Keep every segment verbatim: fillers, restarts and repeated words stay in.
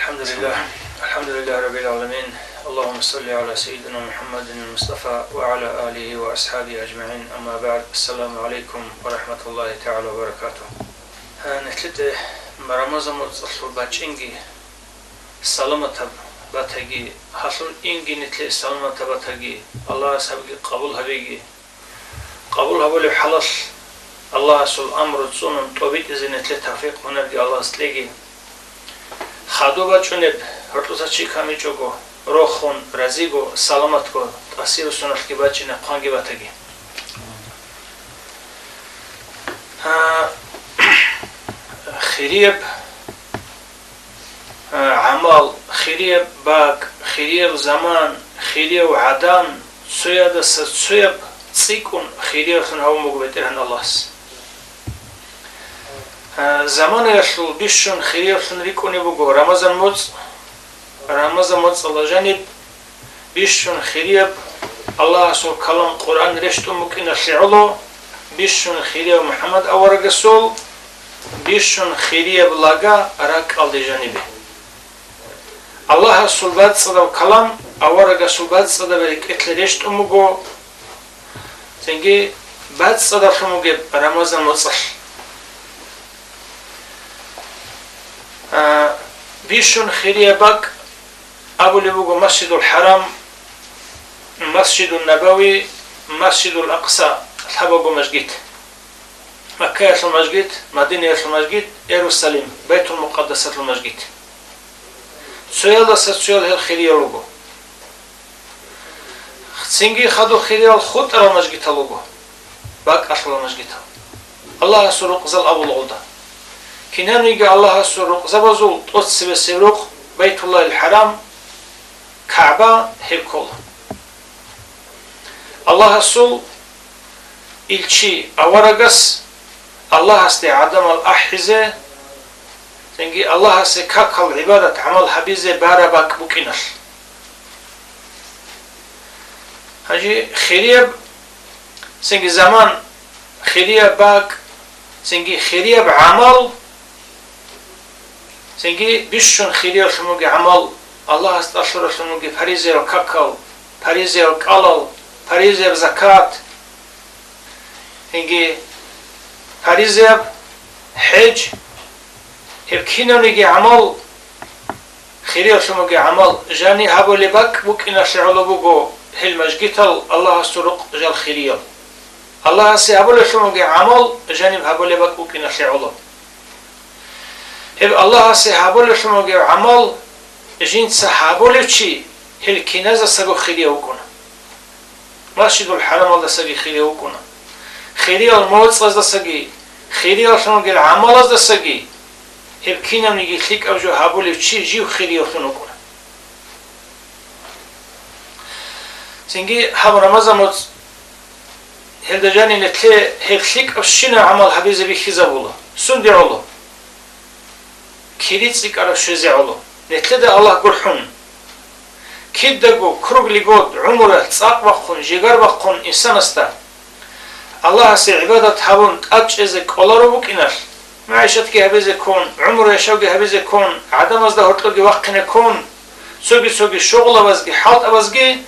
الحمد لله. الحمد لله رب العالمين. اللهم صل على سيدنا محمد المصطفى وعلى آله وأصحابه أجمعين. أما بعد. السلام عليكم ورحمة الله تعالى وبركاته. Гьа, нилъеде Рамазан моцӀалъул бачӀинги, саламатаб батаги, гьалъул инги нилъее саламатаб батаги, Аллагьас гьабги къабул гьабеги. Къабул гьабулеб хӀалалъ Аллагьасул амру цӀунун тӀобитӀизе нилъее тавфикъ-гьунарги Аллагьас кьеги. Хадуб бачӀунеб гьоркьоса чи камичӀого, рохун, разиго, саламатго, тӀасирусуналъги бачӀине хъванги батаги. А, хирияб, а, гӀамал, хирияб бакӀ, хирияб заман, хирияб гӀадан, цоядаса цояб цӀикӀкӀун хириялъун гьавун буго БетӀергьан Аллагьас. А, заманаялъул бищун хириялъун рикӀкӀунеб буго Рамазан моцӀ, Рамазан моцӀалда жаниб бищун хирияб Аллагьасул калам Къуръан рещтӀун букӀиналъе гӀоло, бищун хирияб МухӀаммад аварагасул, бищун хирияб лага ракӀалде жанибе. Аллагьасул бацӀцӀадаб калам аварагасул бацӀцӀадаб рекӀелъе рещтӀун буго, цинги бацӀцӀадалъун бугеб Рамазан моцӀалъ. А, бищун хирияб бакӀ абулеб буго Масжидул ХӀарам, Масжидун Набави, Масжидул Акъса, лъабабго мажгит. Маккаялъул мажгит, Мадинаялъул мажгит, Иерусалим, Байтул-Мукъаддасалъул мажгит. Цоялдаса цоял гьел хириял руго. Цинги хадуб хириял хутӀарал мажгитал руго, бакӀалъулал мажгитал. Аллагьасул рукъзал абула гъолда. Кинабниги Аллагьасул рукъзабазул тӀоцебесеб рукъ Байтуллагьил ХӀарам, КагӀба, гьеб ккола. Аллагьасул илчи аварагас Аллагьасде гӀадамал ахӀизе, цинги Аллагьасе какал гӀибадат-гӀамал гьабизе бараб бакӀ букӀиналъ. Гьанже хирияб, цинги заман, хирияб бакӀ, цинги хирияб гӀамал, цинги бищун хириялъун бугеб гӀамал, Аллагьас тӀалъуралъун бугеб паризаял какал, паризаял кӀалал, паризаяб закат, цинги паризаяб хӀеж, гьеб кинабниги гӀамал, хириялъун бугеб гӀамал, жани гьабулеб бакӀ букӀиналъе гӀоло буго гьел мажгитал, Аллагьасул рукъ жал хириял. Аллагьасе гьабулелъун бугеб гӀамал жаниб гьабулеб бакӀ букӀиналъе гӀоло. Гьеб Аллагьасе гьабулелъун бугеб гӀамал жинца гьабулев чи гьел киназдасаго хирияв вукӀуна. Масжидул ХӀарамалдасаги хирияв вукӀуна. Хириял моцӀаздасаги, хириялъун ругел гӀамалаздасаги гьеб кинабниги лъикӀаб жо гьабулев чи жив хириявлъун вукӀуна. Цинги гьаб Рамазан моцӀ, гьелда жаниб нилъее гьеб лъикӀабщинаб гӀамал гьабизе бихьизабула. Сунде гӀоло? Кири цӀикӀкӀараб щвезе гӀоло, нилъеда Аллагь гурхӀун. Кидаго круглый год гӀумру цӀакъ бахъун, жигар бахъун инсанасда Аллагьасе гӀибадат гьабун тӀад чӀезе кӀоларо букӀиналъ, магӀишатги гьабизе ккун, гӀумру яшавги гьабизе ккун, гӀадамазда гьоркьоги вахъине ккун, цоги-цоги шугълабазги хӀалтӀабазги,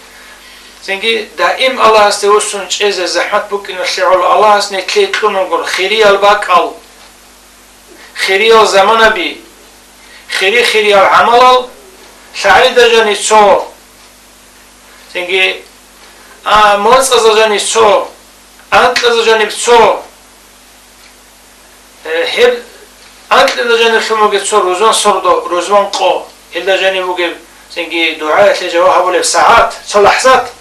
цинги даим Аллагьасде вуссун чӀезе захӀмат букӀиналъе гӀоло Аллагьас нилъее кьун вугони хириял бакӀал, хириял заманаби, хири-хириял гӀамалал, лъагӀалида жаниб цо, цинги, а, моцӀазда жаниб цо, анкьазда жаниб цо, э, гьеб анкьазда жаниблъун бугеб цо рузман сордо, рузман къо, гьелда жаниб бугеб, цинги, дугӀаялъе жаваб гьабулеб сагӀат, цо лахӀзат,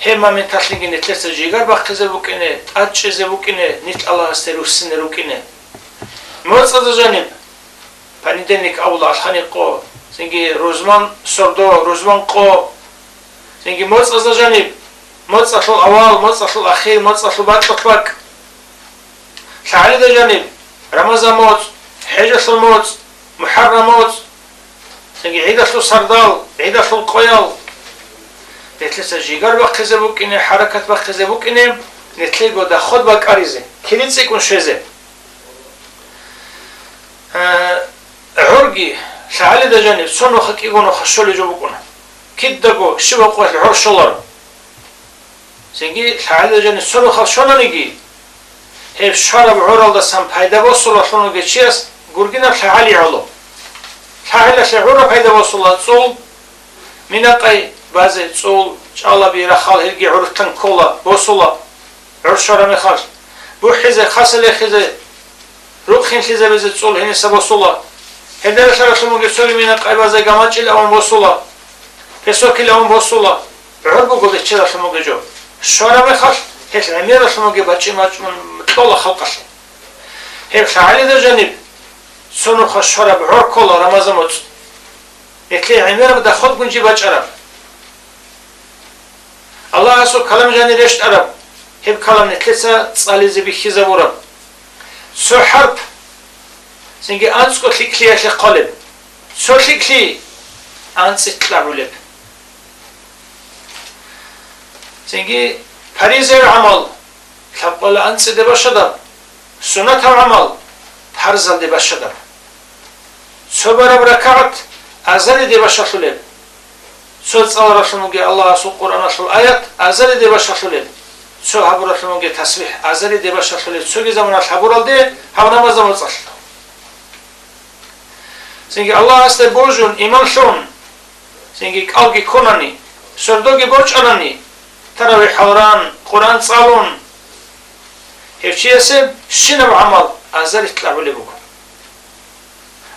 гьеб моменталъги нилъеца жигар бахъизе букӀине, тӀад чӀезе букӀине, нилъ Аллагьасде руссине рукӀине. МоцӀазда жаниб, понедельник абула, алхани къо, цинги рузман сордо, рузман къо, цинги моцӀазда жаниб, моцӀалъул авал, моцӀалъул ахир, моцӀалъул бакьулъ бакӀ. ЛъагӀалида жаниб, Рамазан моцӀ, хӀежалъул моцӀ, МухӀаррам моцӀ, цинги гӀидалъул сардал, гӀидалъул къоял. Нилъеца жигар бахъизе букӀине, хӀаракат бахъизе букӀине, нилъего доход бакӀаризе, кири цӀикӀкӀун щвезе. Э, гӀурги, ЛъагӀалида жаниб цо нуха кӀиго нуха щолеб жо букӀуна. Кидаго щибаб къоялъ гӀор щоларо. Цинги лъагӀалида жаниб цо нуха щонаниги, гьеб щвараб гӀоралдасан пайда босулалъун вугев чияс гургинаб лъагӀали гӀоло. ЛъагӀалалъе гӀура пайда босула цӀул, минакъай базе цӀул, чӀалаби рахал гьелги гӀуртан ккола, босула. ГӀур щвараб мехалъ, бухӀизе, хасал рехизе, рукъ хинлъизабизе цӀул гьениса босула. Гьелда ралъаралъун бугеб цоги минакъай базе гамачӀил авун босула, песокил авун босула. ГӀур буго бечедалъун бугеб жо. Щвараб мехалъ, гьелъ гӀемералъун бугеб бачӀи-мачӀун кьола халкъалъе. Гьеб лъагӀалида жаниб цо нуха щвараб гӀор ккола Рамазан моцӀ. Гьелъие гӀемераб доходгун жиб бачӀараб. Аллагьасул калам жанир рещтӀараб, гьеб калам нилъеца цӀализе бихьизабураб. Цо хӀарп, цинги анцӀго лъикӀлъиялъе хъвалеб. Цо лъикӀлъи анцӀила кьабулеб. Цинги паризеяб гӀамал лъабкъоялда анцӀиде бащадаб, суннатаб гӀамал парзалде бащадаб. Цо бараб ракагӀат азариде бащалъулеб. Цо цӀаларалъун бугеб Аллагьасул Къуръаналъул аят азариде бащалъулеб. Цо гьабуралъун бугеб тасбихӀ азариде бащалъулеб цоги заманалъ гьабуралде гьаб Рамазан моцӀалъ. Цинги Аллагьасде божун, иман лъун, цинги кӀалги ккунани, сордоги борчӀанани, таравихӀал ран, Къуръан цӀалун, гьев чиясе щинаб гӀамал азарилъ кьабулеб буго.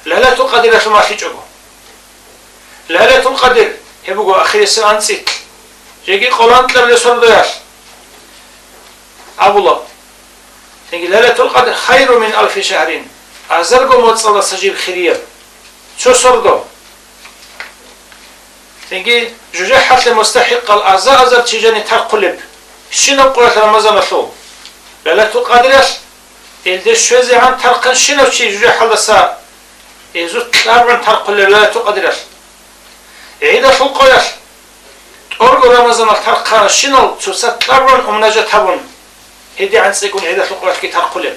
Лайлатул Къадиралъул малъичӀого. Лайлатул Къадир гьеб буго ахирисеб анцӀила, жеги къоло анкьабилеб сордоялъ абула. Цинги Лайлатул Къадир хайру мин алфи шагьрин, азарго моцӀалдаса жиб хирияб цо сордо. Цинги жужахӀалъе мустахӀикъал аза-азар чи жани тархъулеб щинаб къоялъ Рамазаналъул, Лайлатул Къадиралъ, илде щвезегӀан тархъан щинав чи жужахӀалдаса изу кьабгӀун тархъулеб Лайлатул Къадиралъ. ГӀидалъул къоялъ, тӀорго Рамазаналъ тархъаращинал цоцазда кьабгӀун умнажат гьабун, гьедигӀан цӀикӀкӀун гӀидалъул къоялъги тархъулеб.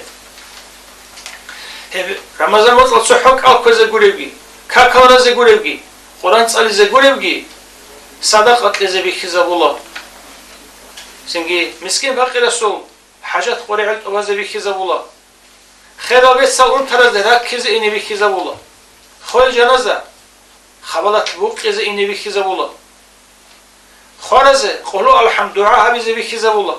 Гьеб Рамазан моцӀалъ цохӀо кӀал кквезе гуревги, какал разе гуревги, Къуръан цӀализе гуревги, садакъа кьезе бихьизабула. Цинги мискин-пакъирасул хӀажат-къваригӀел тӀубазе бихьизабула. Херал бецал унтаразде раккизе ине бихьизабула. Хвел жаназа хабалалъ букъизе ине бихьизабула. Хваразе къулгьу-алхӀам дугӀа гьабизе бихьизабула.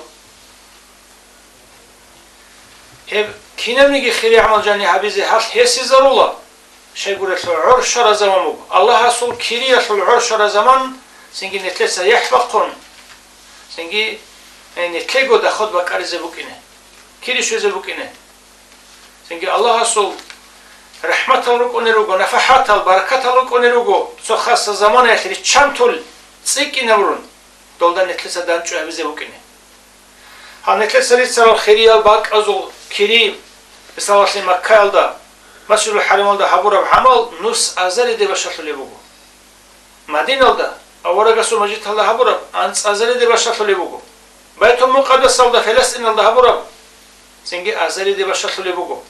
Гьеб кинабниги хири гӀамал жани гьабизе гьалъ гьесизарула. Щайгурелъул гӀор щвара заман буго. Аллагьасул кириялъул гӀор щвара заман, цинги нилъеца яхӀ бахъун, цинги, э, нилъего доход бакӀаризе букӀине, кири щвезе букӀине. Цинги Аллагьасул рахӀматал рукӀунел руго, нафахӀатал, баракатал рукӀунел руго, цо хасса заманаялъ риччантул цӀикӀкӀинабурун, долда нилъеца данчӀвай гьабизе букӀине. Гьанже нилъеца рицарал хириял бакӀазул кири, мисалалъе, Маккаялда, Масжидул ХӀарамалда гьабураб гӀамал нус азариде бащалъулеб буго. Мадиналда, аварагасул мажгиталда гьабураб анцӀ азариде бащалъулеб буго. Байтул-Мукъадасалда, Фалестиналда гьабураб цинги азариде бащалъулеб буго.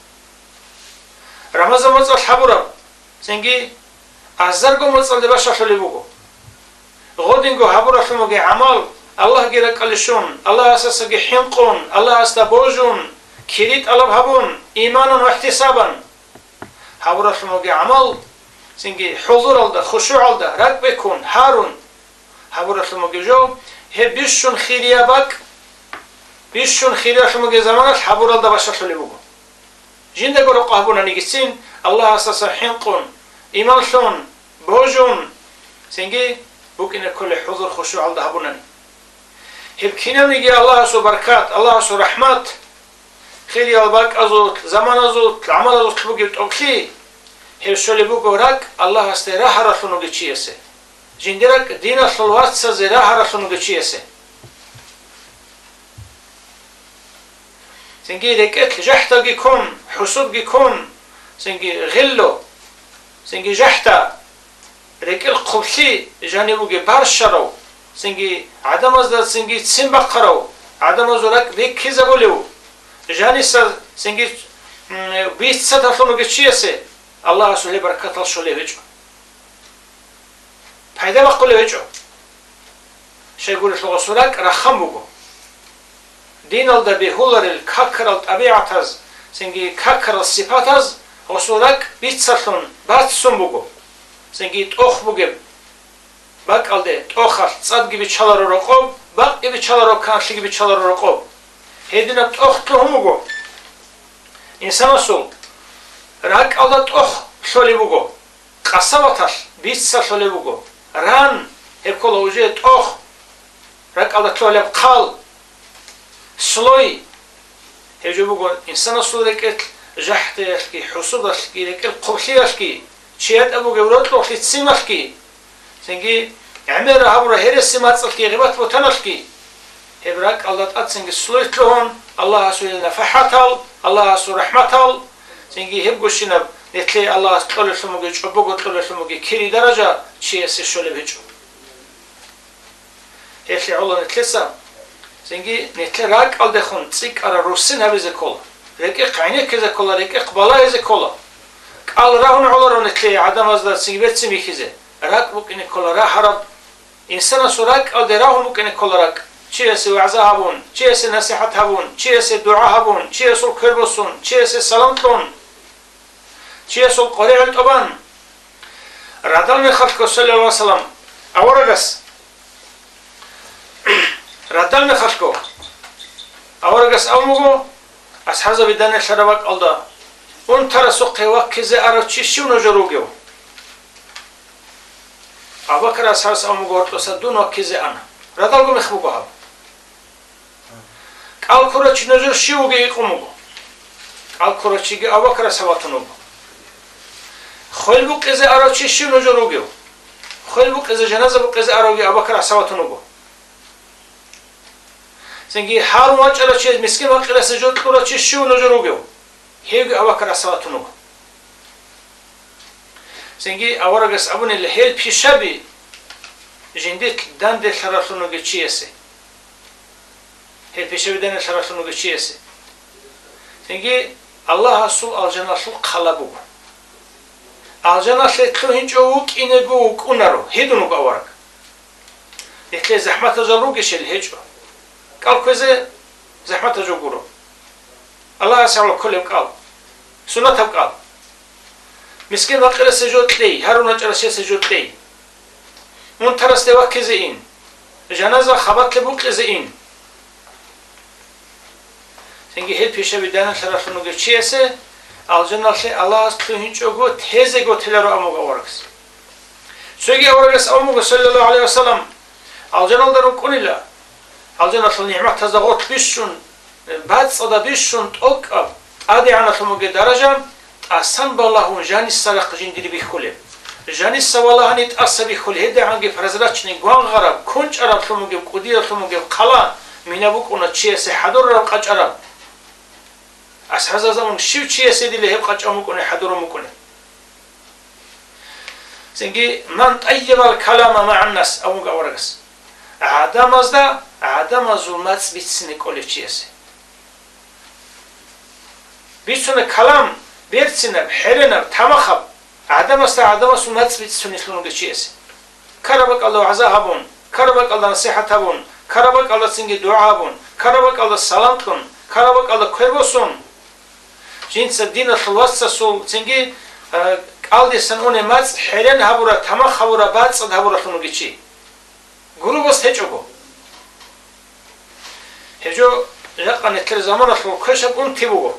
Рамазан моцӀалъ гьабураб цинги азарго моцӀалде бащалъулеб буго. Гъодинго гьабуралъун бугеб гӀамал, Аллагьги ракӀалде щун, Аллагьасдасаги хӀинкъун, Аллагьасда божун, кири тӀалаб гьабун, иманан ва ихтисабан гьабуралъун бугеб гӀамал, цинги хӀузуралда, хушугӀалда, ракӀ бекун, гьарун гьабуралъун бугеб жо, гьеб бищун хирияб бакӀ, бищун хириялъун бугеб заманалъ гьабуралда бащалъулеб буго. Жиндаго рокъоб гьабунанигицин, Аллагьасдаса хӀинкъун, иман лъун, божун, цинги букӀине кколеб хӀузур-хушугӀалда гьабунани. Гьеб кинабниги Аллагьасул баркат, Аллагьасул рахӀмат, хириял бакӀазул, заманазул, гӀамалазул бугеб тӀокӀлъи, гьеб щолеб буго ракӀ Аллагьасде рагьаралъун вугев чиясе, жиндир ракӀ диналъул вацазе рагьаралъун вугев чиясе. Цинги рекӀелъ жахӀдалги ккун, хӀусудги ккун, цинги гъиллу, цинги жахӀда, рекӀел хъублъи жанив вугев барщарав, цинги гӀадамазда цинги ццин бахъарав, гӀадамазул ракӀ беккизабулев, жаниса цинги, м, бицаталъун вугев чиясе Аллагьасул гьеб баркатал щолеб гьечӀо. Гьедин бахъулеб гьечӀо. Щайгурелъул гъосул ракӀ рахан буго. Диналда бегьуларел какарал тӀабигӀатаз, цинги какарал сипатаз гъосул ракӀ бицалъун бацун буго. Цинги тӀох бугеб бакӀалде тӀохалъ цӀадги биччаларо рокъоб, бакъги биччаларо, канлъиги биччаларо рокъоб. Гьединаб тӀох лъугьун буго. Инсанасул ракӀалда тӀох лъолеб буго. Къасаваталъ бицалъулеб буго. Ран, гьеб ккола уже тӀох, ракӀалда лъолеб хъал, слой. Гьеб жо буго инсанасул рекӀелъ жахӀдаялъги, хӀусудалъги, рекӀел хъублъиялъги, чияда бугеб рокьулъ лъицӀималъги, цинги гӀемераб гьабураб гьереси мацӀалъги, гъибат-бугьтаналъги. Гьеб ракӀалда тӀад цинги слой лъугьун, Аллагьасул нафахӀатал, Аллагьасул рахӀматал, цинги гьебгощинаб нилъее Аллагьас кьолелъун бугеб, чӀобого кьолелъун бугеб кири даража чиясе щолеб гьечӀо. Гьелъие гӀоло нилъеца, цинги нилъер ракӀалдехун цӀикӀкӀараб руссин гьабизе ккола, рекӀехъ гӀенеккизе ккола, рекӀехъ балагьизе ккола. КӀал рагьун гӀоларо нилъее гӀадамазда цинги берцин бихьизе. РакӀ букӀине ккола рагьараб. Инсанасул ракӀалде рагьун букӀине ккола ракӀ. Чиясе вагӀза гьабун, чиясе насихӀат гьабун, чиясе дугӀа гьабун, чиясул квер босун, чиясе салам кьун, чиясул къваригӀел тӀубан. Радал мехалъго, саллаллагьу гӀалайгьи вассалам, аварагас, радал мехалъго, аварагас абун буго, асхӀабзаби данделъараб бакӀалда, унтарасухъе ваккизе арав чи щив нужер вугев? Абу-Бакр асхӀабас абун буго гьоркьоса, дун ваккизе ана. Радалго мех буго гьаб. КӀал ккурав чи нужер щив вугев гьикъун буго. КӀал ккурав чиги Абу-Бакр асхӀаб ватун вуго. Хвел букъизе арав чи щив нужер вугев? Хвел букъизе, жаназа букъизе аравги Абу-Бакр асхӀаб ватун вуго. Цинги гьарун вачӀарав чи, мискин-факъирасе жо кьурав чи щив нужер вугев? Гьевги Абу-Бакр асхӀаб ватун вуго. Цинги аварагас абунила гьел пишаби жиндир данделъаралъун вугев чиясе. Гьел пишаби данделъаралъун вугев чиясе. Цинги Аллагьасул алжаналъул хъала буго. Алжаналъе лъугьинчӀев вукӀинего вукӀунаро, гьедун вуго авараг. Нилъее захӀматал жал ругищали гьечӀо. КӀал кквезе захӀматал жо гуро. Аллагьас гьавла кколеб кӀал, суннатаб кӀал. Мискин-факъирасе жо кьей, гьарун вачӀарасеса жо кьей. Унтарасде ваккизе ин. Жаназа хабалъе букъизе ин. Цинги гьел пишаби данделъаралъун вугев чиясе алжаналъе Аллагьас лъугьинчӀого тезе гьечӀиларо абун буго аварагас. Цоги аварагас абун буго, саллаллагьу гӀалайгьи вассалам, алжаналда рукӀунила, алжаналъул нигӀматазда гъорлъ бищун, бацӀцӀадаб бищун тӀокӀаб, тӀадегӀаналъун бугеб даража, тӀасан балагьун жаниса рахъ жиндир бихьулеб. Жаниса валагьани тӀаса бихьулеб, гьедигӀанги прозрачный, гвангъараб, кунчӀараблъун бугеб, кӀудияблъун бугеб хъала мина букӀуна чиясе хӀадурараб къачӀараб. АсхӀабзабазда абун, щив чиясе дила гьеб къачӀан букӀунеб, хӀадурун букӀунеб? Цинги, «Ман тӀаййабал калама магӀаннас», абун буго аварагас. ГӀадамазда гӀадамазул мацӀ бицине кӀолев чиясе. Бицунеб калам берцинаб, хӀеренаб, тамахаб, гӀадамасда гӀадамасул мацӀ бицунелъун вугев чиясе. Ккараб бакӀалда вагӀза гьабун, ккараб бакӀалда насихӀат гьабун, ккараб бакӀалда цинги дугӀа гьабун, ккараб бакӀалда салам кьун, ккараб бакӀалда квер босун. Жинца диналъул вацасул цинги, э, кӀалдисан унеб мацӀ хӀерен гьабураб, тамах гьабураб, бацӀцӀад гьабуралъун вугев чи. Гурубас гьечӀого. Гьеб жо жакъа нилъер заманалъул квешаб унти буго.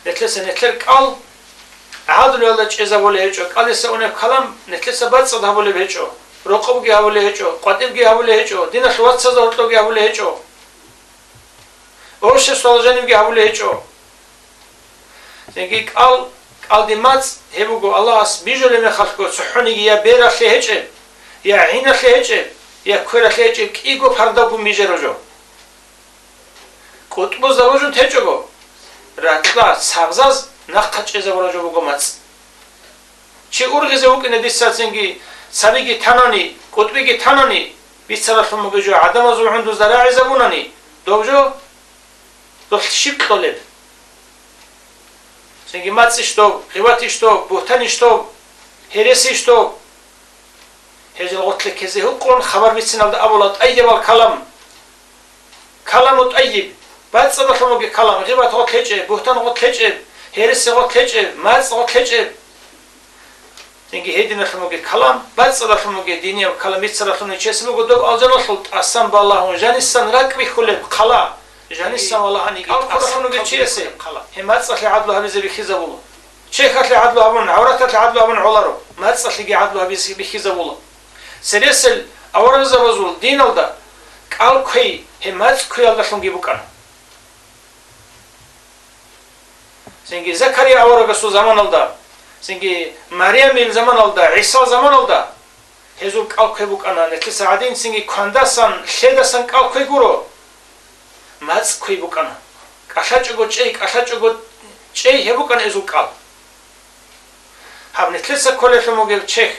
Нилъеца нилъер кӀал гӀадлуялда чӀезабулеб гьечӀо, кӀалдиса унеб калам нилъеца бацӀцӀад гьабулеб гьечӀо, рокъобги гьабулеб гьечӀо, къватӀибги гьабулеб гьечӀо, диналъул вацазда гьоркьовги гьабулеб гьечӀо. Обществоялда жанибги гьабулеб гьечӀо. Цинги кӀал, кӀалдиб мацӀ гьеб буго Аллагьас бижулеб мехалъго цохӀониги я бералъе гьечӀеб, я гӀиналъе гьечӀеб, я квералъе гьечӀеб кӀиго пардавгун бижараб жо. КӀутӀбузда божун течӀого, ракьа цабзаз нахъа чӀезабураб жо буго мацӀ. Чи ургъизе вукӀине дица цинги, цабиги танани, кӀутӀбиги танани, бицаралъун бугеб жо гӀадамазул гӀундузда рагӀизабунани, доб жо дол щиб кьолеб? Цинги мацӀищ доб, гъибатищ доб, бугьтанищ доб, гьересищ доб? Гьезул гъотлъе ккезе гьукъун хабар бициналда абула тӀайибал калам. Каламу тӀайиб. БацӀцӀадалъун бугеб калам, гъибат гъотлъ гьечӀеб, бугьтан гъотлъ гьечӀеб, гьереси гъотлъ гьечӀеб, мацӀ гъотлъ гьечӀеб. Цинги гьединалъун бугеб калам, бацӀцӀадалъун бугеб динияб калам бицаралъун гьечӀеб буго доб алжаналъул тӀасан балагьун жанисан ракӀ бихьулеб хъала. Жанисан валагьаниги тӀасан бугеб чиясе гьеб мацӀалъе гӀадлу гьабизе бихьизабула. Чехалъе гӀадлу гьабун, гӀавраталъе гӀадлу гьабун гӀоларо, мацӀалъеги гӀадлу гьабизе бихьизабула. Цересел аварагзабазул диналда кӀал кквей гьеб мацӀ кквеялдалъунги букӀана. Цинги Закария аварагасул заманалда, цинги Марямил заманалда, ГӀисал заманалда гьезул кӀал кквей букӀана, нилъеца гӀадин цинги квандасан, лъедасан кӀал кквей гуро. МацӀ кквей букӀана. КӀалъачӀого чӀей, кӀалъачӀого чӀей гьеб букӀана гьезул кӀал. Гьаб нилъеца кколелъун бугеб чехь,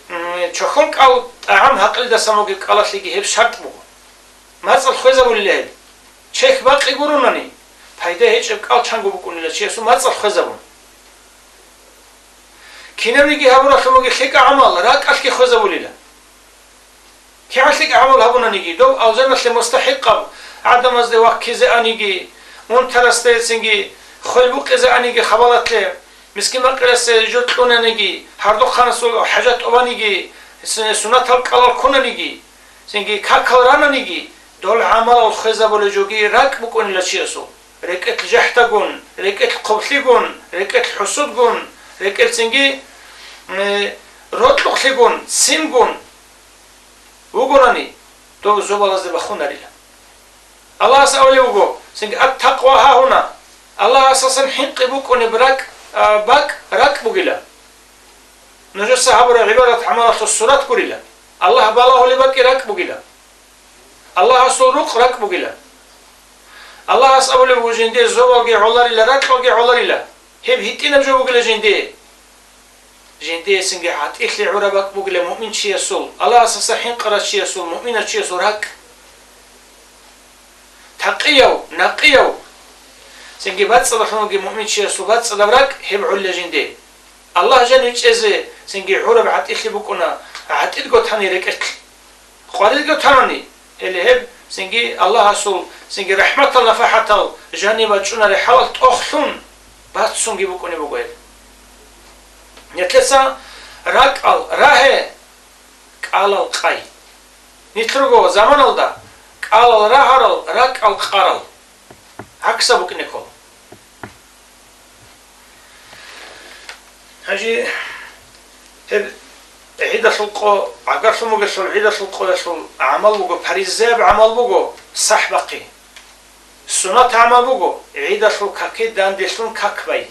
м, чохьол кӀал тӀагӀам гьакъилдасан бугеб кӀалалъеги гьеб шартӀ буго. МацӀал хвезабулила гьеб. Чехь бакъи гуронани, пайда гьечӀеб кӀал чанго букӀунила чиясул мацӀал хвезабун. Кинабниги гьабуралъун бугеб лъикӀаб гӀамал ракӀалъги хвезабулила. КигӀан лъикӀаб гӀамал гьабунаниги, дов алжаналъе мустахӀикъаб гӀадамазде ваккизе аниги, унтарасдецинги хвел букъизе аниги хабалатлъе, мискин-пакъирасе жо кьунаниги, гьардухъанасул хӀажат тӀубаниги, с-, сунатал кӀалал ккунаниги, цинги какал рананиги, дол гӀамалал хвезабулеб жоги ракӀ букӀунила чиясул, рекӀелъ жахӀдагун, рекӀелъ хъублъигун, рекӀелъ хӀусудгун, рекӀелъ цинги, э, рокьукълъигун, цингун. Вугони, дов зобалазде бахунарила. Аллагьас абулеб буго, цинги, «Ат-такъва гьагьуна», Аллагьасасан хӀинкъи букӀунеб ракӀ, а, бакӀ ракӀ бугила. Нужеца гьабураб гӀибадат-гӀамалалъул сурат гурила. Аллагь балагьулеб бакӀи ракӀ бугила. Аллагьасул рукъ ракӀ бугила. Аллагьас абулеб буго, жинде зобалги гӀоларила, ракьалги гӀоларила. Гьеб гьитӀинаб жо бугила жинде. Жиндиецинги гӀатӀилъи гӀураб бакӀ бугила муъминчиясул, Аллагьасаса хӀинкъарав чиясул, муъминав чиясул ракӀ. Такъияв, накъияв. Цинги бацӀцӀадалъун вугев муъминчиясул бацӀцӀадаб ракӀ гьеб гӀолла жинде. Аллагь жанив чӀезе цинги гӀураб гӀатӀилъи букӀуна, гӀатӀидго тани рекӀелъ. Къварилго танани, гьеле гьеб цинги Аллагьасул цинги рахӀматал-нафахӀатал жанибе чӀунареб хӀалалъ тӀохлъун бацунги букӀунеб буго гьеб. Нилъеца ракӀал рагье, кӀалал къай. Нилъерго заманалда кӀалал рагьарал, ракӀал къарал. ГӀаксаб букӀине ккола. Гьанже гьеб гӀидалъул къо, гӀагарлъун бугелъул гӀидалъул къоялъул гӀамал буго, паризаяб гӀамал буго сахӀ бахъи. Сунат гӀамал буго гӀидалъул каке данделъун как бай.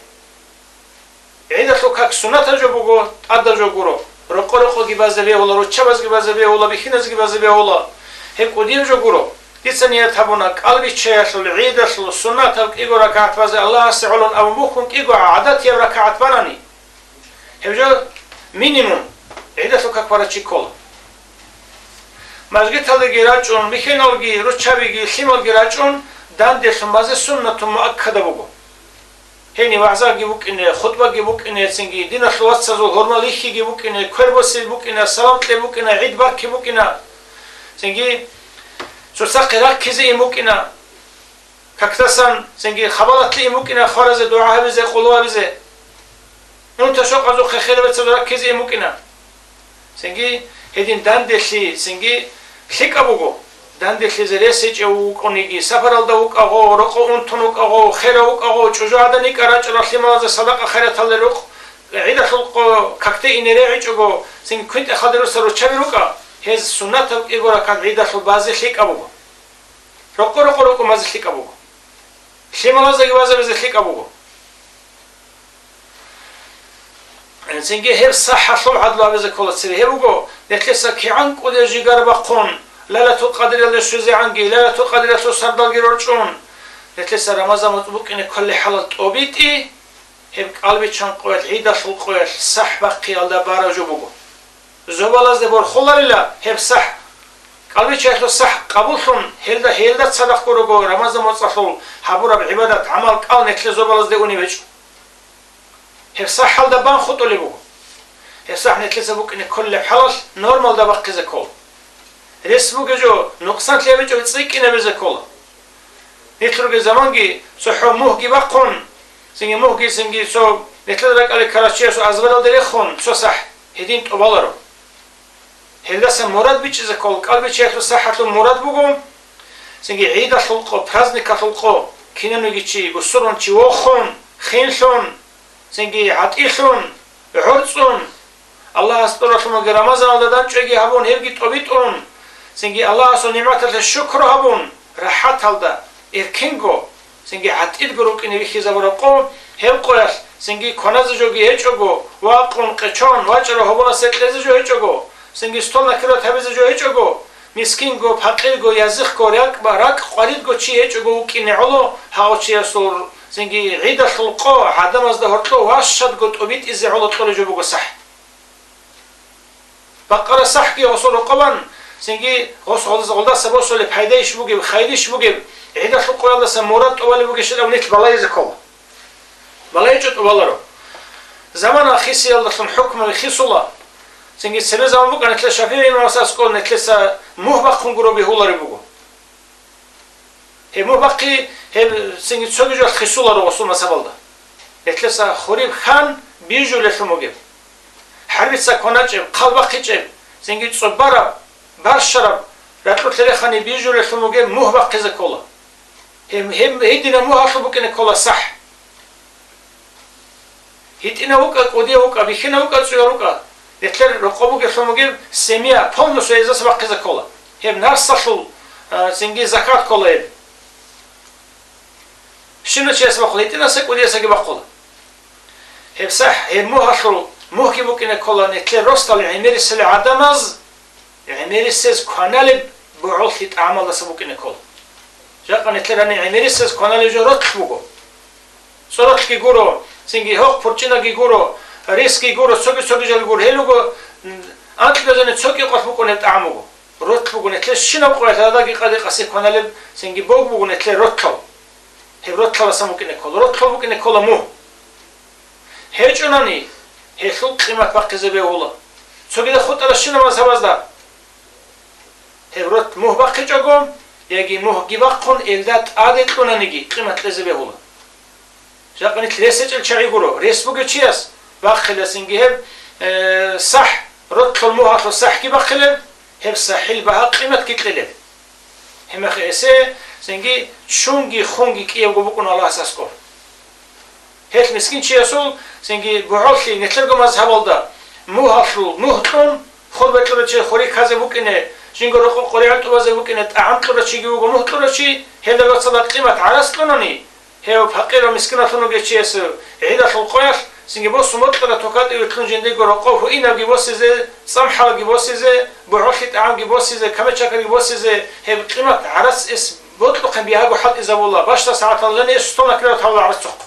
ГӀидалъул как сунатаб жо буго, тӀадаб жо гуро. Рокъо-рокъоги базе бегьула, руччабазги базе бегьула, бихьиназги базе бегьула. Гьеб кӀудияб жо гуро. Дица ният гьабуна, кӀалбиччаялъул гӀидалъул сунатаб кӀиго ракагӀат базе Аллагьасе гӀоло абун бухьун кӀиго гӀадатияб ракагӀат банани, гьеб жо минимум гӀидалъул как барав чи ккола. Мажгиталдеги рачӀун, бихьиналги, руччабиги, лъималги рачӀун, данделъун базе суннатун муаккада буго. Гьениб вагӀзаги букӀине, хутӀбаги букӀине, цинги диналъул вацазул гьурмал йихьиги букӀине, квер босизе букӀине, салам кьезе букӀине, гӀид баркизе букӀине, цинги цоцахъе раккизе ин букӀине, какдасан цинги хабалатлъи ин букӀине, хваразе, дугӀа гьабизе, къулу гьабизе. Унта-щокъазухъе хириял бецазда раккизе ин букӀина. Цинги гьедин данделъи, цинги лъикӀаб буго. Данделъизе рес гьечӀев вукӀуниги, сапаралда вукӀагъо, рокъо унтун вукӀагъо, херав вукӀагъо, чӀужугӀадан йикӀа рачӀарал лъималазе садакъа-хайраталде рукъ, гӀидалъул къо-, какде ине регӀичӀого, цинги квинтӀехалде руса руччаби рукӀа, гьез суннатаб кӀиго ракагӀат гӀидалъул базе лъикӀаб буго. Рокъо-рокъо рукӀун базе лъикӀаб буго. Лъималаздаги базабизе лъикӀаб буго. Цинги гьеб сахӀалъул гӀадлу гьабизе ккола цебе. Гьеб буго, нилъеца кигӀан кӀудиял жигар бахъун, Лайлатул Къадриялде щвезегӀанги, Лайлатул Къадриялъул сардалги рорчӀун, нилъеца Рамазан муцӀ букӀине кколеб хӀалалъ тӀобитӀи, гьеб кӀалбиччан къоялъ, гӀидалъул къоялъ сахӀ бахъиялда бараб жо буго. Зобалазде борхуларила гьеб сахӀ. КӀалбиччаялъул сахӀ къабуллъун, гьелда, гьелда цадахъ гурого Рамазан муцӀалъул гьабураб гӀибадат-гӀамал кӀал нилъер зобалазде унеб гьечӀо. Гьеб сахӀалда бан хутӀулеб буго. Гьеб сахӀ нилъеца букӀине кколеб хӀалалъ нормалда бахъизе ккола. Рес бугеб жо, нукъсан лъабичӀого цӀикӀкӀинабизе ккола. Нилъ ругел заманги цохӀо мугьги бахъун, цинги мугьги, цинги цо нилъеда ракӀалде ккарав чиясул азбаралде рехун цо сахӀ гьедин тӀубаларо. Гьелдаса мурад бичӀчӀизе ккола, кӀалбиччаялъул сахӀалъул мурад буго, цинги гӀидалъул къо, праздникалъул къо, кинавниги чи, бусурманчи вохун, хинлъун, цинги гӀатӀилъун, гӀорцӀун, Аллагьас тӀоралъумаги Рамазаналда данчӀвайги гьабун, гьебги тӀобитӀун, цинги Аллагьасул нигӀматалъе шукру гьабун, рахӀаталда, эркенго, цинги гӀатӀидго рукӀине вихьизабураб къо, гьеб къоялъ цинги кваназе жоги гьечӀого, вакъун, къечон, вачӀарав гьоболасе кьезе жо гьечӀого, цинги стол накрывать гьабизе жо гьечӀого, мискинго, пакъирго, язихъго, ракӀба-, ракӀ къваридго чи гьечӀого вукӀине гӀоло, гьав чиясул цинги гӀидалъул къо гӀадамазда гьоркьов ващадго тӀобитӀизе гӀоло кьолеб жо буго сахӀ. Бакъара сахӀги гъосул рокъован, цинги гъос гъолдаса, гъолдаса босулеб пайдайищ бугеб, хайрищ бугеб, гӀидалъул къоялдаса мурад тӀубалеб бугищ абун нилъ балайзе ккола. БалайчӀо тӀубаларо. Замана хисиялдалъун хӀукмуби хисула. Цинги цебе заман букӀана нилъер ШафигӀи имамас аскӀов нилъеца мугь бахъун гуро бегьулареб буго. Гьеб мугь бахъи, гьеб цинги цоги жо хисуларо гъосул мазгьабалда. Гьелъеса хуриб хьан бижулелъун бугеб. ХӀарбица кваначӀеб, хъал бахъичӀеб, цинги цӀубараб, барщараб, ракьулъ рехани бижулелъун бугеб мугь бахъизе ккола. Гьеб, гьеб гьединаб мугьалъул букӀине ккола сахӀ. ГьитӀинав вукӀа, кӀудияв вукӀа, бихьинав вукӀа, цӀуяв вукӀа, нилъер рокъов бугелъун бугеб семья полностью гьезда бахъизе ккола. Гьеб нарсалъул, а, цинги закат ккола гьеб. Щивав чияс бахъула, гьитӀинаса кӀудиясаги бахъула. Гьеб сахӀ, гьеб мугьалъул мугьги букӀине ккола нилъер росдал гӀемерисел гӀадамаз, гӀемерисез кваналеб бугӀолъи тӀагӀамалдаса букӀине ккола. Жакъа нилъер гьаниб гӀемерисез кваналеб жо ротлъ буго. ЦӀоролъги гуро, цинги гьохъ пурчӀинаги гуро, рисги гуро, цоги-цоги жал гуро. Гьел руго, м, анкьабилеб жо цо кӀикъоялъ букӀунеб тӀагӀам буго. Ротлъ буго нилъер щинаб къоялъ, гьадаги къаде къаси кваналеб, цинги бог буго нилъер ротлъал. Гьеб ротлъаласан букӀине ккола. Ротлъал букӀине ккола мугь. ГьечӀонани, гьелъул къимат бахъизе бегьула. Цогидал хутӀаращинаб мазгьабазда гьеб рот мугь бахъичӀого, яги мугьги бахъун, элда тӀаде кьунаниги, къимат кьезе бегьула. Жакъа нилъ рес гьечӀел чагӀи гуро, рес бугев чияс бахъиласинги гьеб, э, сахӀ, ротлъул мугьалъул сахӀги бахъилеб, гьеб сахӀил багьа къиматги кьелеб. Гьеб мехалъ гьесие цинги чунги хунги кӀиябго букӀун Аллагьас аскӀор. Гьелъ мискинчиясул цинги бугӀолъи нилъерго мазгьабалда мугьалъул мугь кьун, хурбе кьурав чи хури кказе букӀине, жинго рокъоб къоригӀел тӀубазе букӀине, тӀагӀам кьурав чиги вуго мугь кьурав чи, гьелда вацала къимат гӀарац кьунани, гьев пакъирав мискиналъун вугев чиясе гӀидалъул къоялъ цинги босун бокьараб тукатӀи вилълъун жиндирго рокъов гьуинабги босизе, цӀамхӀалги босизе, бугӀолъи тӀагӀамги босизе, камечакарги босизе, гьеб къимат гӀарац эс бокьухъе бигьаго хӀалтӀизабула, бащдаб сагӀаталда жаниб эс стол накрывать гьабула гӀарацухъ.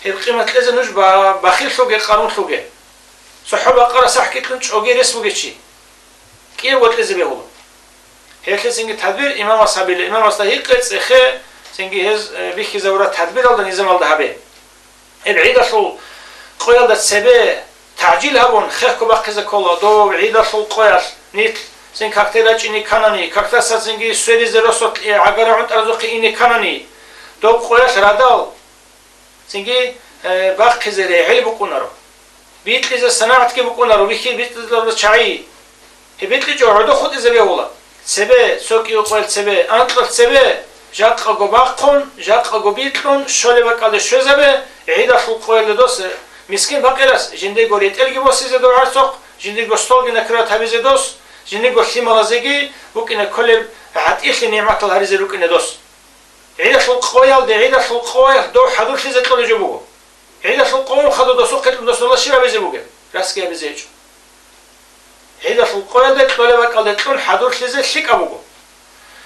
Гьеб къимат кьезе нуж ба-, бахиллъуге, къарумлъуге. ЦохӀо бакъара сахӀ кьун чӀоги рес бугев чи. КӀиябго кьезе бегьула. Гьелъецинги тадбир имамас гьабила, имамасда гьикъе, цӀехе, цинги гьез, э, бихьизабураб тадбиралда, низамалда гьабе. Гьеб гӀидалъул къоялда цебе тагӀжил гьабун, хехго бахъизе ккола, дов гӀидалъул къоялъ нилъ цин какде рачӀине кканани, какдаса цинги сверизе росулъ, э, гӀагара гӀунтӀаразухъе ине кканани, доб къоялъ радал, цинги, э, бахъизе регӀел букӀунаро. Бикьизе санагӀатги букӀунаро, вихьи бикьизабурал чагӀи. Гьеб бикьичӀого гӀодо хутӀизе бегьула. Цебе, цо кӀиго къоялъ цебе, анкьалъ цебе, жакъаго бахъун, жакъаго бикьун, щолеб бакӀалде щвезабе, гӀидалъул къоялда дос, э, мискин-пакъирас жиндирго ретӀелги босизе дов гӀарцухъ, жиндирго столги накрывать гьабизе дос, жиндирго лъималазеги букӀине кколеб гӀатӀилъи нигӀматал гьаризе рукӀине дос. ГӀидалъул къоялде, гӀидалъул къоялъ дов хӀадурлъизе кьолеб жо буго. ГӀидалъул къо ун хадуб досухъе кьун досула щиб гьабизе бугеб? Расги гьабизе гьечӀо. ГӀидалъул къоялде кьолеб бакӀалде кьун хӀадурлъизе лъикӀаб буго.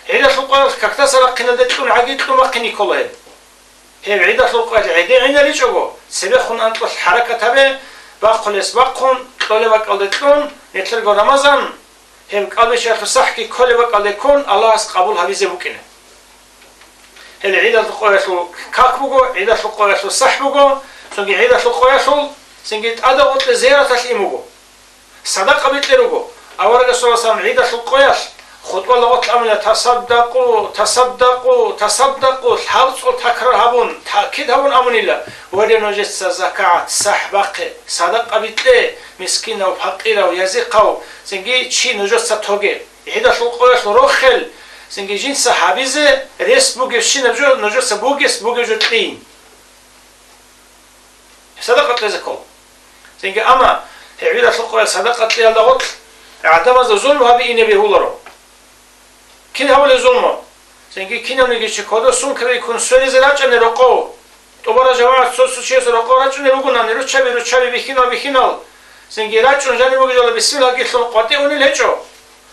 ГӀидалъул къоялъ какдаса рахъиналде кьун гӀаги кьун бахъине ккола гьеб. Гьеб гӀидалъул къоялъ гӀедегӀинаричӀого, цебехун анкьалъ хӀаракат гьабе, бахъулес бахъун, кьолеб бакӀалде кьун, нилъерго Рамазан, гьеб кӀалбиччаялъул сахӀги кколеб бакӀалде ккун, Аллагьас къабул гьабизе букӀине. Гьел гӀидалъул къоялъул как буго, гӀидалъул къоялъул сахӀ буго, цоги гӀидалъул къоялъул Цинги тӀадаб гъоркье зияраталъ ин буго. Садакъа бикье руго. Аварагас саллаллагьу гӀалайгьи ва саллам гӀидалъул къоялъ хутӀбала гъоркь абуна: «Тасаддакъу, тасаддакъу, тасаддакъу», лъабцӀул такрар гьабун, таъкид гьабун абунила: «Варе, нужеца закагӀат сахӀ бахъе, садакъа бикье, мискинав, пакъирав, язихъав, цинги чи нужеца тоге. ГӀидалъул къоялъ рохел, цинги жинца гьабизе рес бугебщинаб жо нужеца бугес бугеб жо кьейин». Садакъа кьезе ккола. Цинги, амма гьеб гӀидалъул къоялъ садакъа кьеялда гъоркь гӀадамазда зулму гьаби ине бегьуларо. Кин гьабулеб зулму? Цинги кинавниги чи кодо сумкаби ккун сверизе рачӀани рокъов, тӀубараб жамагӀат цо-цо чиясул рокъов рачӀунел ругонани, руччаби-руччаби, бихьинал-бихьинал, цинги рачӀун жаниб бугеб жоялда бисмиллагьги лъун къватӀивунел гьечӀо.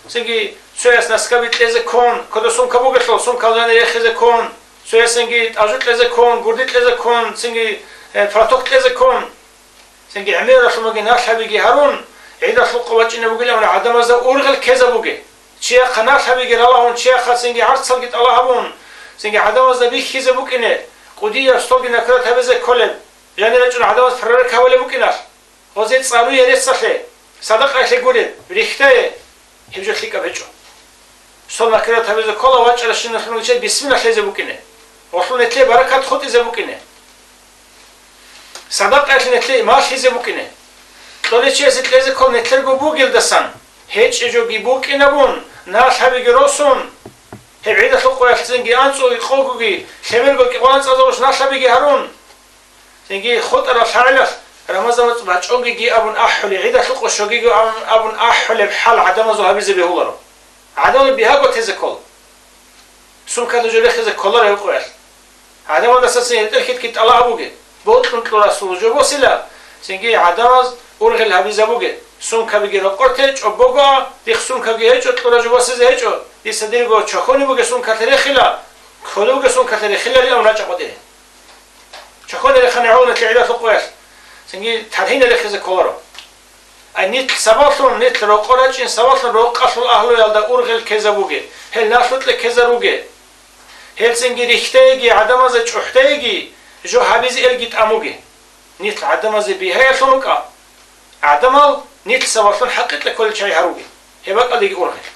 Цинги цояс наскаби кьезе ккун, кодо сумка бугелъул, сумкал жанир рехизе ккун, цоясенги тӀажу кьезе ккун, гурди кьезе ккун, цинги, э, фартух кьезе ккун. Цинги гӀемералъумаги налъабиги гьарун, гӀидалъул къо бачӀине бугилан гӀадамазда ургъел ккезабуге. Чияхъа налъабиги ралагьун, чияхъа цинги гӀарцалги тӀала гьабун, цинги гӀадамазда бихьизе букӀине, кӀудияб столги накрат гьабизе кколеб, жанир рачӀун гӀадамаз прорек гьавулеб букӀиналъ. Гъозе цӀаруе реццалъе, садакъаялъе гуреб, рихьдае, гьеб жо лъикӀаб гьечӀо. Стол накрат гьабизе ккола, вачӀаращиналъун гьечӀеб бисмилла лъезе букӀине. Гъолъул нетлъе баракат хутӀизе букӀине. Садакъаялъе нетлъе мал лъизе букӀине. Кьолев чиясе кьезе ккол нетлъерго бугелдасан, гьечӀеб жоги букӀинабун, налъабиги росун, гьеб гӀидалъул къоялъ цинги анцӀгоги къогоги лъеберго кӀикъоялда анцӀазабулъ налъабиги гьарун. Цинги хутӀараб лъагӀалалъ Рамазан моцӀ бачӀогиги абун ахӀулеб, гӀидалъул къо щогиги абун, абун ахӀулеб хӀал гӀадамазул гьабизе бегьуларо. ГӀадамал бигьаго тезе ккола. Сумкалда жо рехизе кколаро гьеб къоялъ. ГӀадамалдаса цин гьетӀер хьитӀги тӀала гьабуге. Бокьун кьурасул жо босила, цинги гӀадамаз ургъел гьабизабуге. Сумкабиги рокъор те, чӀобого а, дихъ сумкаги гьечӀо, кьура жо босизе гьечӀо, дица дирго чохьони буге сумкалъе рехила, кколеб буге сумкалъе рехилари абун рачӀа къватӀире. Чохьони рехани гӀоло нилъ гӀидалъул къоялъ, цинги таргьине рехизе кколаро. Ай, нилъ сабаблъун, нилъ рокъор рачӀин сабаблъун рокъалъул агьлуялда ургъел ккезабуге, гьел налъукье ккезаруге. Гьел цинги рихьдайги, гӀадамазе чӀухӀдайги, жо гьабизе элги тӀамуге. Нилъ гӀадамазе бигьаялъун рукӀа. ГӀадамал нилъ сабаблъун хӀакъикъи кколел чагӀи гьаруге. Гьеб бакӀалдеги ургъел.